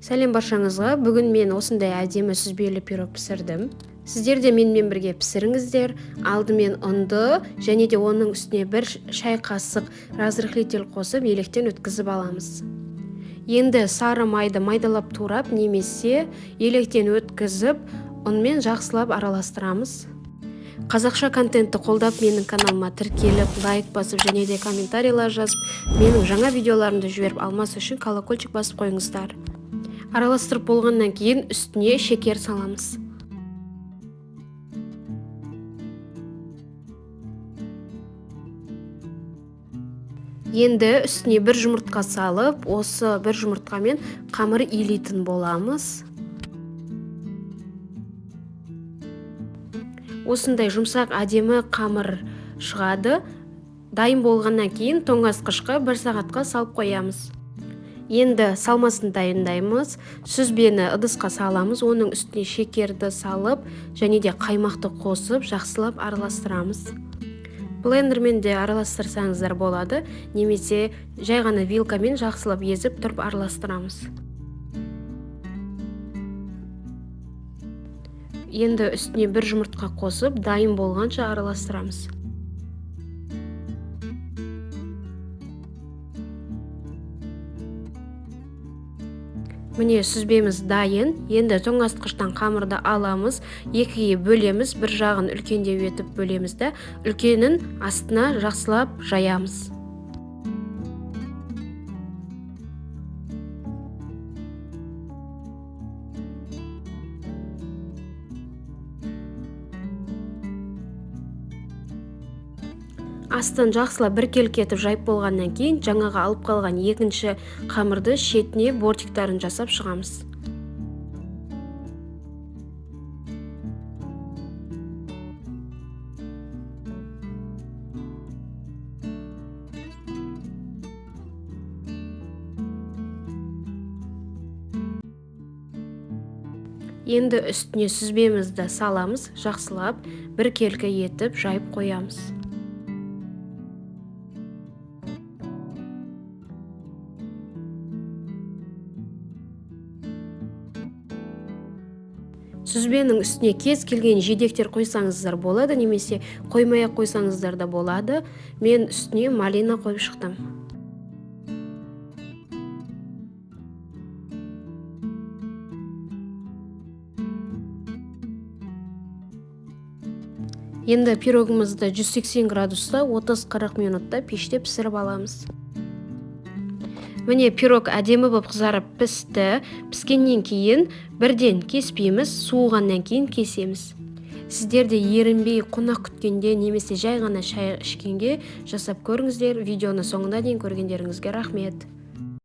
Сәлем баршаңызға. Бүгін мен осындай әдемі сүзбелі пирог пісірдім. Сіздер де менімен бірге пісіріңіздер. Алдымен ұнды және де оның үстіне бір шай қасық разрыхлитель қосып електен өткізіп аламыз. Енді сары майды майдалап турап немесе електен өткізіп ұнмен жақсылап араластырамыз. Қазақша контентті қолдап, менің каналыма тіркеліп, лайк басып және де комментарийлер жазып, менің жаңа видеоларымды жіберіп алмас үшін колокольчик басып қойыңыздар. Араластырып болғаннан кейін үстіне шекер саламыз. Енді үстіне бір жұмыртқа салып, осы бір жұмыртқамен қамыр илейтін боламыз. Осындай жұмсақ әдемі қамыр шығады. Дайын болғаннан кейін тоңазытқышқа бір сағатқа салып қоямыз. Енді салмасын дайындаймыз. Сүзбені ыдысқа саламыз, оның үстіне шекерді салып және де қаймақты қосып жақсылап араластырамыз. Блендермен де араластырсаңыздар болады, немесе жай ғана вилкамен жақсылап езіп тұрып араластырамыз. Енді үстіне бір жұмыртқа қосып, дайын болғанша араластырамыз. Міне, сүзбеміз дайын. Енді тоңазытқыштан қамырды аламыз, екіге бөлеміз, бір жағын үлкендеу етіп бөлеміз да, үлкенін астына жақсылап жаямыз. Астын жақсылап біркелкі етіп жайып болғаннан кейін жаңағы алып қалған екінші қамырды шетіне бортиктарын жасап шығамыз. Енді үстіне сүзбемізді саламыз, жақсылап біркелкі етіп жайып қоямыз. Сүзбенің үстіне кез келген жидектер қойсаңыздар болады, немесе қоймай-ақ қойсаңыздар да болады. Мен үстіне малина қойып шықтым. Енді пирогымызды 180 градуста 30-40 минутта пеште пісіріп аламыз. Міне, пирог әдемі болып қызарып пісті. Піскеннен кейін бірден кеспейміз, суығаннан кейін кесеміз. Сіздер де ерінбей қонақ күткенде немесе жай ғана шай ішкенге жасап көріңіздер. Видеоны соңына дейін көргендеріңізге рахмет.